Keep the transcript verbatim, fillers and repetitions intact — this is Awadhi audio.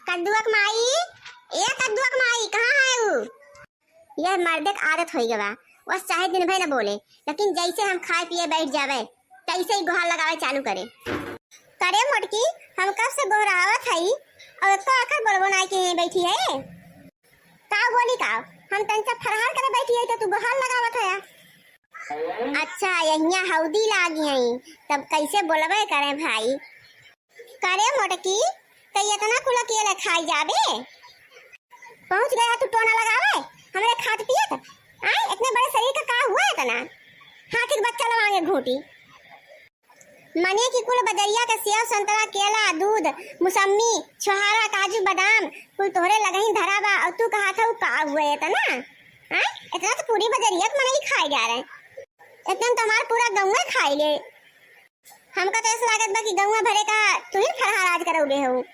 कद्दुआ क माई, ए कद्दुआ क माई, कहाँ है ऊ? यह मर्दे क आदत होइ गवा, बस चाहे दिन भर न बोले, लेकिन जैसे हम खाए पिए बैठ जावे, तैसे ही गोहार लगावे चालू करे। करे मोटकी, हम कब से गोहरावत हई, और एको आखर बोलबो नाई के यहीं बैठी है। का बोली का? हम तनचा फरहार करे बैठी है तो तू गोहार लगावत है। अच्छा, यहिया हौदी लागी है, तब कैसे बोलबे करे भाई। करे मोटकी, कई इतना कुल अकेले खाई जाबे? पहुँच गया तू टोना लगावे, हमरे खात पियत। आय, इतने बड़े शरीर का का हुआ इतना? हाथी के बच्चा लवांगे घूटी। मने कि कुल बजरिया के सेव, संतरा, केला, दूध, मुसम्मी, छोहारा, काजू, बादाम, कुल तोहरे लगही धरा बा, और तू कहा था उ का हुआ इतना? आय, इतना तो पूरी बजरिया के मनई खाई जा रहे। इतना तो हमार पूरा गौवा खाई ले। हमका तो ऐसा लागत बा कि गौवा भरे का तू ही फरहार आज करौले हो।